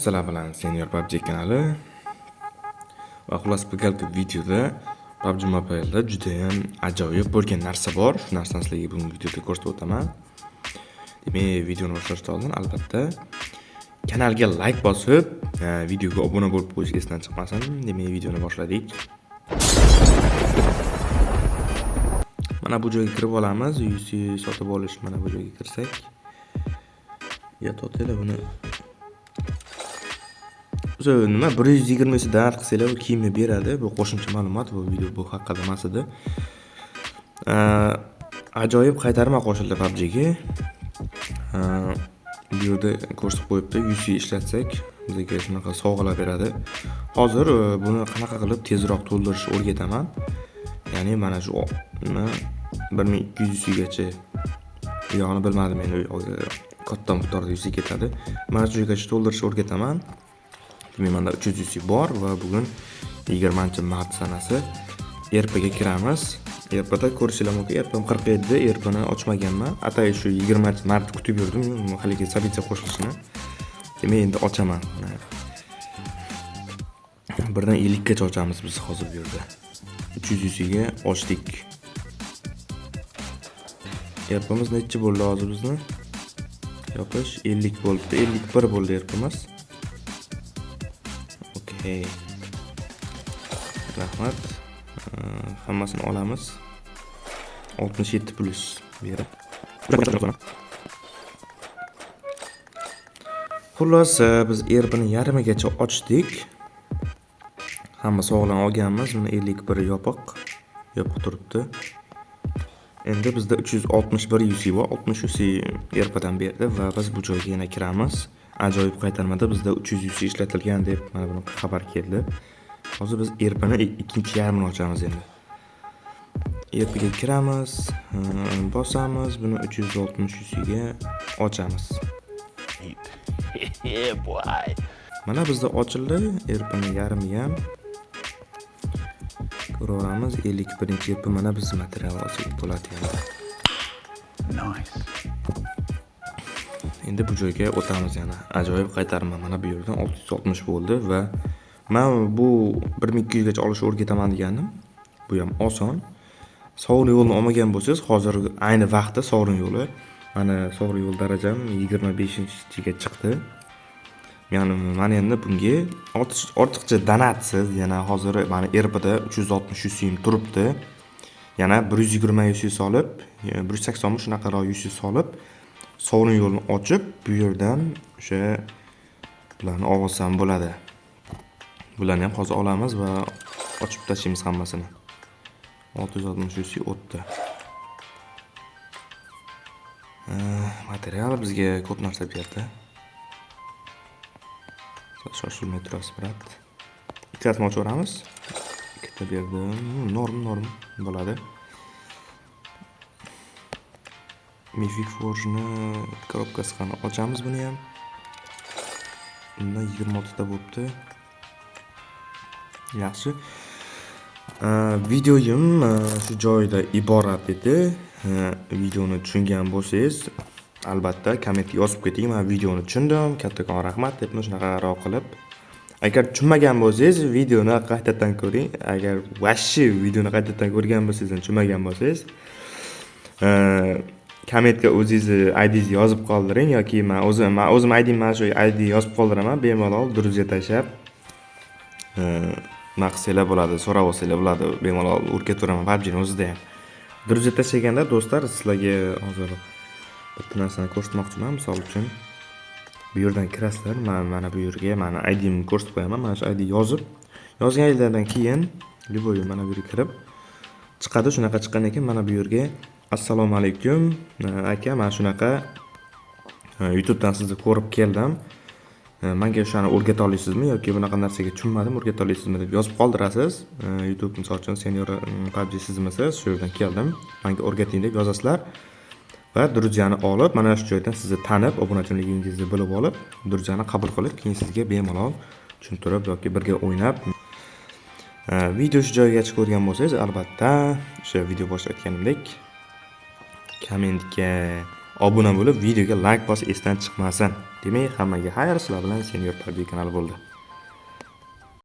Sizlar bilan Senior PUBG kanali va xullas bu galgi videoda PUBG Mobile'da juda ham ajoyib bo'lgan narsa bor. Shu narsani sizlarga bugungi videoda ko'rsatib o'taman. Demak, videoni boshlashdan oldin albatta kanalga like bosib, videoga obuna bo'lib qo'yish esdan chiqmasin. Demak, videoni boshladik. Mana bu joyga kirib olamiz. UC sotib olish mana bu joyga kirsak. Ya to'xtanglar buni. O'zi nima 120 donat qilsanglar bu kiyimni beradi. Bu qo'shimcha ma'lumot, bu video bu haqida emas edi. Ajoyib qaytarma qo'shildi PUBGga. Bu yerda ko'rsatib qo'yibdi, UC ishlatsak bizga shunaqa sovg'alar beradi. Hozir buni qanaqa qilib tezroq to'ldirishni o'rgataman. Ya'ni mana shu nima 1200 UC gacha u yog'ini bilmadim endi, u yog'iga katta miqdorda UC ketadi. Mana shu joygacha to'ldirishni o'rgataman. Demak, menda 300 UC bor va bugun 20-mart sanasi RPga kiramiz. RPda ko'rishinglar mumkin, RPm 47, RPni ochmaganman. Atay shu 20-mart kutib yurdim, haligi событие qo'shilishini. Demak, endi ochaman. Birdan 50 gacha ochamiz biz hozir bu yerda. 300 UC ga ochdik. RPmiz nechi bo'ldi hozir bizni? Yopish 50 bo'ldi, 51 bo'ldi RPmiz. Okey. Rahmat. Hammasini olamiz. 67 plus berib. Xullas, biz RPni yarmigacha ochdik. Hamma sovg'alarni olganmiz. Buni 51 yopiq. Yopiq turibdi. Endi bizda 361 UC bor. 60 UC RPdan berdi va biz bu joyga yana kiramiz. Ajoyib qaytarmada bizda 300 UC ishlatilgan deb mana bunaqa xabar keldi. Hozir biz RPni ikkinchi yarmini ochamiz endi. RPga kiramiz, bosamiz, buni 360 UC ga ochamiz. Yeah, boy. Mana bizda ochildi, RPni yarmi ham. Ko'raveramiz, 51-RP mana biz material olsak bo'ladi endi. Nice. Endi bu joyga o'tamiz yana. Ajoyib qaytarma mana bu yerdan 660 bo'ldi va men bu 1200 gacha olishni o'rgataman degandim. Bu ham oson. Sovrin yo'lini olmagan bo'lsangiz, hozir ayni vaqtda sovrin yo'li, mana sovrin yo'l darajam 25-ga chiqdi. Ya'ni mana endi bunga ortiqcha donatsiz, yana hozir mana RPda 360 UC turibdi. Yana 120 UC solib, 180 shunaqaroq UC solib, sovrin yo'lini ochib, bu yerdan o'sha bularni olsam bo'ladi. Bularni ham hozir olamiz va ochib tashlaymiz hammasini. 660 UC o'tdi. Material bizga ko'p narsa berdi. Shoshilmay turasiz, brat. Ikkitasini ochaveramiz. Ikkita berdi. Norm bo'ladi. Mythic Forge'ni korobkasi qani ochamiz buni ham. Undan 26 ta bo'pti. Yaxshi. Videoyim shu joyda iborat edi. Videoni tushungan bo'lsangiz, albatta kommentga yozib keting. Men videoni tushundim, kattakon rahmat deb shunaqaroq qilib. Agar tushunmagan bo'lsangiz, videoni qaytadan ko'ring. Agar vashshi videoni qaytadan ko'rgan bo'lsangiz, tushunmagan bo'lsangiz, kommentga o'zingizni IDingizni yozib qoldiring yoki men o'zim IDim mana shu ID yozib qoldiraman, bemalol друзья tashlab, nima qilsanglar bo'ladi, so'rab olsanglar bo'ladi, bemalol o'rgataveraman PUBGni o'zida ham. Друзья tashlaganda do'stlar, sizlarga hozir bitta narsani ko'rsatmoqchiman. Misol uchun bu yerdan kirasizlar, men mana bu yerga mani IDimni ko'rsatib qo'yaman. Mana shu ID yozib, yozganinglardan keyin любой mana bu yerga kirib chiqadi. Shunaqa chiqqandan keyin mana bu yerga assalomu alaykum aka, mana shunaqa YouTubedan sizni ko'rib keldim. Menga o'shani o'rgata olasizmi yoki bunaqa narsaga tushunmadim, o'rgata olasizmi deb yozib qoldirasiz. YouTube misol uchun Senior PUBG sizmisiz, shu yerdan keldim, menga o'rgating deb yozasizlar. Va друзьяni olib, mana shu joydan sizni tanib, obunachiligingizni bilib olib, друзьяni qabul qilib, keyin sizga bemalol tushuntirib yoki birga o'ynab. Video shu joygacha ko'rgan bo'lsangiz, albatta o'sha video boshida aytganimdek, kommentga Obuna bo'lib, videoga like bosish esdan chiqmasin. Demak, hammaga xayr, sizlar bilan Senior PUBG kanali bo'ldi.